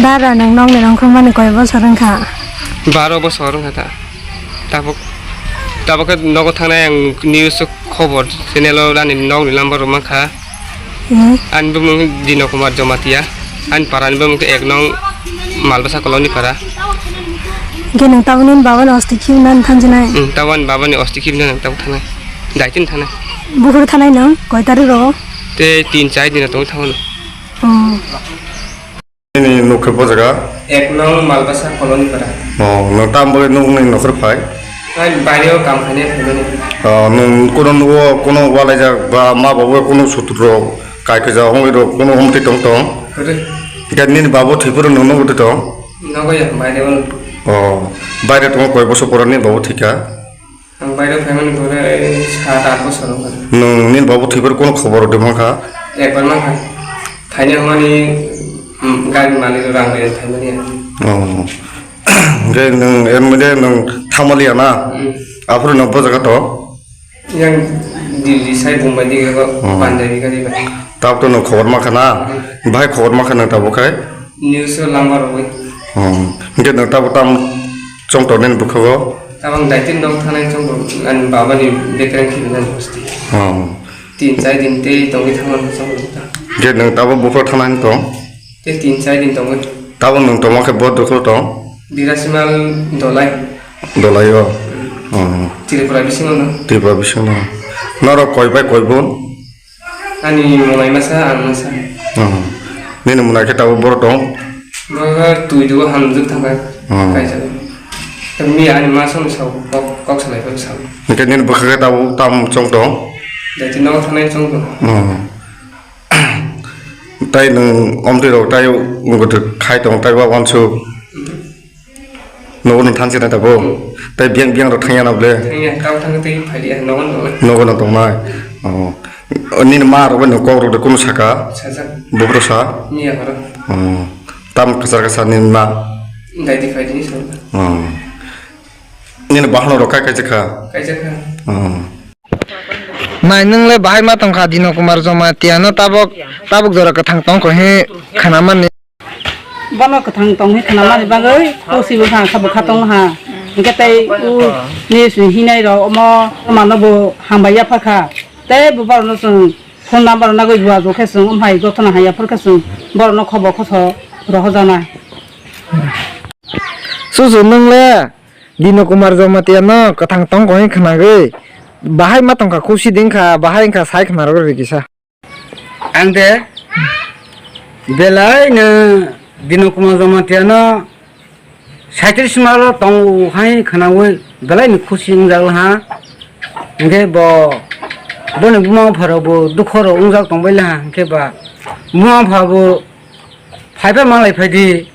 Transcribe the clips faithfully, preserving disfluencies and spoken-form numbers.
Dara, nwng nokni nongkhormani koi bosor wngkha? Baro bosor wngkha ta. Tabuk, tabuk khe nogo thangnai ang news khobor channel o ani nokni number rok mankha. Hmm. Ani bumung Dino Kumar Jamatia. Ani para ni bumung khe ek nong Malbasa Colony para. Hwnkhe nwng tabuk nini baba ni osti khibna thangjinai? Hmm, tabuk ani baba ni osti khibna nang tabuk thangnai. Daitin thangnai. Bukhuk thangnai nwng koi tarik rogo? Te tin char din tong thangnai. Oh. Nini nuk khe bo jaga? Ek nong Malbasa Colony para. Oh, nwng tam bagwi nukni nokhor phai? Ai, baire o kam khainai phaimani. Oh, nwng kuno nugo, kuno walaijak ba ma babu kuno sutro kai kaja hongwi rok kuno hom twi tong tong? Kwrwi. Ga nini babu thwipuro nwng nugo twi tong? Nogo ya, baire o. Oh, baire tong koi bosor pora nini babu thwikha? Ang baire phaimani pore sat aat bosor wngkha. Nwng nini babu thwibar kono khobor rwdi mankha? Ekbar mankha. Thaini hwnmani, mm, gari malik rang bai thaimani. Oh. Hwnkhe nwng, em, de nwng thamaliya na? Mm. Aphuru nwng bo jaga to? Yang Delhi sai Bombay dige ko Oh. Punjabi gari bai. Tabuk to nwng khobor mankha na? Mm. Bahai khobor mankha nwng tabuk khai? News o lama rogwi. Oh. Hwnkhe nwng tabuk tam chongtor nini bwkhago? Tabang daitin dong thanai chongtor, ani baba ni bekreng khibina bosti. Oh. Tin char din tei tongwi thangma chongtor ta. Hwnkhe nwng tabuk buphro thanai tong? Tei tin char din tongwi. Tabuk nwng tongma khe bo dukhro tong? Birasimal Dolai. Dolai o? Oh. Tripura bisingo no. Tripura bisingo no. Norok koi bai koi bun? Ani monai masa, ang masa. Oh. Nini monai khe tabuk boro tong? Boro twi dugo hamjwk thangkha. Oh. Kaisa. Tei miya ani ma song sao, kok, kok salai phano sao. Hwnkhe nini bwkha khe tabuk tam chong tong? Daiti nogo thanai chong tong. Oh. Tai nwng omtwi rok tai wngkha khai tong tai ba wansuk. Nogo no thanse na tabuk. Hmm. Tai biyang biyang rok thangya na ble. Thangya, tamo thangwi tei phai liya, nogo no. Nogo no tongnai. Oh. Nini ma rok bai no kok rok de kunu saka? Sajak. Bukro sa? Miya horo. Oh. Tam kwchar kwchar nini ma? Daiti phai di sa. Oh. Nini bahan rok kai kai jakha? Kai jakha. Oh. Nai nwng le bahai ma tongkha Dino Kumar Jamatia no tabuk, tabuk jora kwthang tongkho he khana mani. Bono kwthang tong he khana mani bagwi kusi bo kha, kha bo kha tong ha. Hwnkhe tei u news ni hinai rok omo mano bo hambai ya pha kha. Tei bo borok no chwng phone number nagwi buajo khe chwng omo hai gothana hai ya phor khe chwng borok no khobo khoso rohor jana. Susu nwng le Dino Kumar Jamatia no kwthang tongkho he khwnagwi bahai ma tongkha, khusi ding kha, bahai wngkha sai khna rw rw kisa. Ang de belai no Dino Kumar Jamatia no saitris mal o tongo hai khwnagwi belai no khusi wngjak ha. Hwnkhe bo boni buma bupha rok bo dukho rok wngjak tongbai le ha, hwnkhe ba buma bupha bo phai phai malai phai di.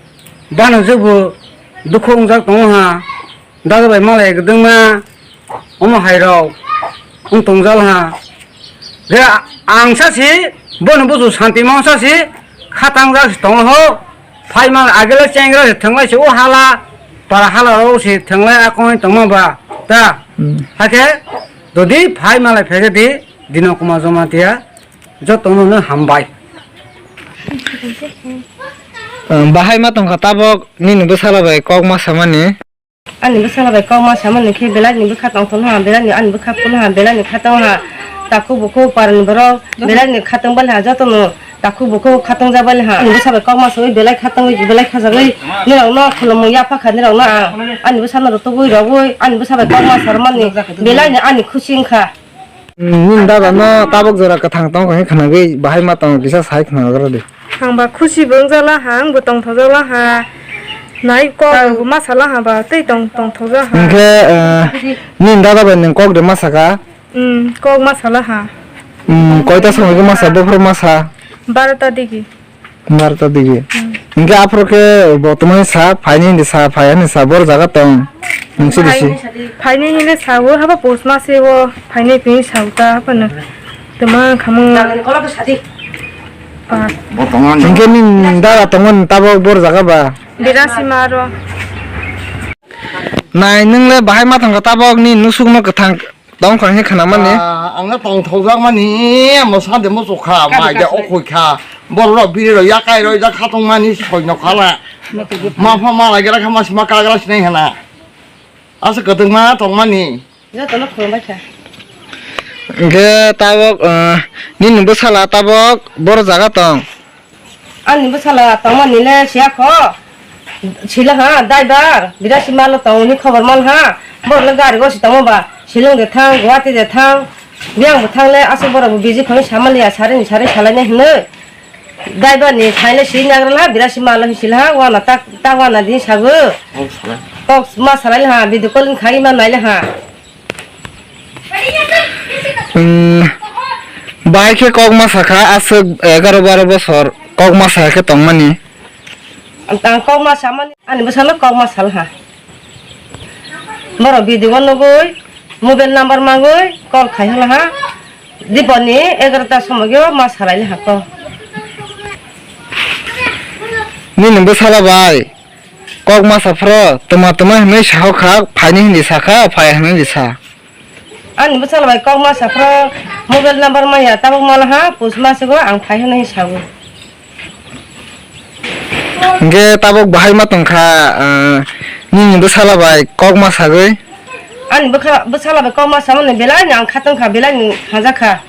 Bano jebo dukhu wngjak tongo ha, dada bai malai gwdwngma, omo hai rok wng tongjal ha. Je ang sa si, bono buju santi mong sa si, khatang jak si tongo ho, phai mal agela chengra si thwnglai si o hala, para hala rok si thwnglai a kongoi tongma ba, ta. Hmm. Hakhe, dodi phai malai phege di, Dino Kumar Jamatia, jotono no hambai. Ang bahai ma tongkha tabok nini bwsala bai kok ma samani. Ani bwsala bai kok ma samani khe belai ni bwkha tong thung ha, belai ni ani bwkha phun ha, belai ni khatang ha, takhuk bukhuk parani borok belai ni khatang bali ha, jotono takhuk bukhuk khatang ja bali ha. Ani bwsa bai kok ma sawi belai khatangwi belai khajagwi nirok no khulumwi yapha kha nirok no ang ani bwsa no rwtugwi rogwi ani bwsa bai kok ma sarmani belai ni ani khusi wngkha. Nini dada no tabok jora kwthang tong khe khwnagwi bahai ma tongo kisa sai khwnagra di. Ang ba khusi bo wngjala ha, ang bo tongthokjala ha. Nai kok bo masala ha ba tei tong tongthokjak ha. Hwnkhe, eh, nini dada bai nwng kok de masaka? Hmm, kok masala ha. Hmm, koita somoi khe masa, bophor masa? Barota digi. Barota digi. Hmm. Hwnkhe aphuru khe bo tongmani sa, phaini hindi sa, phai ani sa, bor jaga tong. Nungsi bisi. Phaini hindi sa, o haba post mase o, phaini tini sa, uta, apa na? Tama kamu. Hwnkhe nini dada tongmani tabok bor jaga ba? Birasi maro. Nai, nwng le bahai ma thangkha tabok ni nusuk no kwthang. Tong kha hwnwi khwnamani? Ah, ang no tongthokjakmani, amo sade muchukha, mai de okhoi kha. Borok rok biri rok yakai rok jak khatungmani soino khala. Ma pha ma lagi rakha ma sima kagra sinai hana. Asa kwtwngma tongmani. Jotono khulumbai kha. Hwnkhe tabok, ah, nini bwsala tabok boro jaga tong? Ani bwsala tongmani le siya kho. Sila ha, driver, birasi malo tong hwnwi khobor man ha. Borok le gari gosi tongma ba, Shillong de thang, Guwahati de thang. Biyang bo thang le aswk borok bo busy khoni samaliya, sari ni sari salainai hwnwi. Driver ni phaile sini nagra la, birasi malo sila ha, wana tak, tak wana din sago. Kok ma salai ha, video call khai ma nai le ha. Hmm, bahai khe kok ma sakha, aswk egaroh baro bosor kok ma sakha khe tongmani. Ang kok ma samani, ani bwsano kok ma sal ha. Borok video nugwi, mobile number mangwi call khai hwla ha. Diponi egaroh ta somogyo ma salai ha kok. Nini bwsala bai. Kok masa phro, tuma tuma hinwi saho kha, phaini hindi sakha, phai hinwi sa. Ani bwsala bai kok masa phro, mobile number maya, tabuk mala ha, pus masigo ang phai hinwi sago. Hingke tabuk bahai ma tongkha, ah, nini bwsala bai kok ma sagwi? Ani bwkha-, bwsala bai kok ma samani belai ni ang kha tongkha, belai ni hajakha.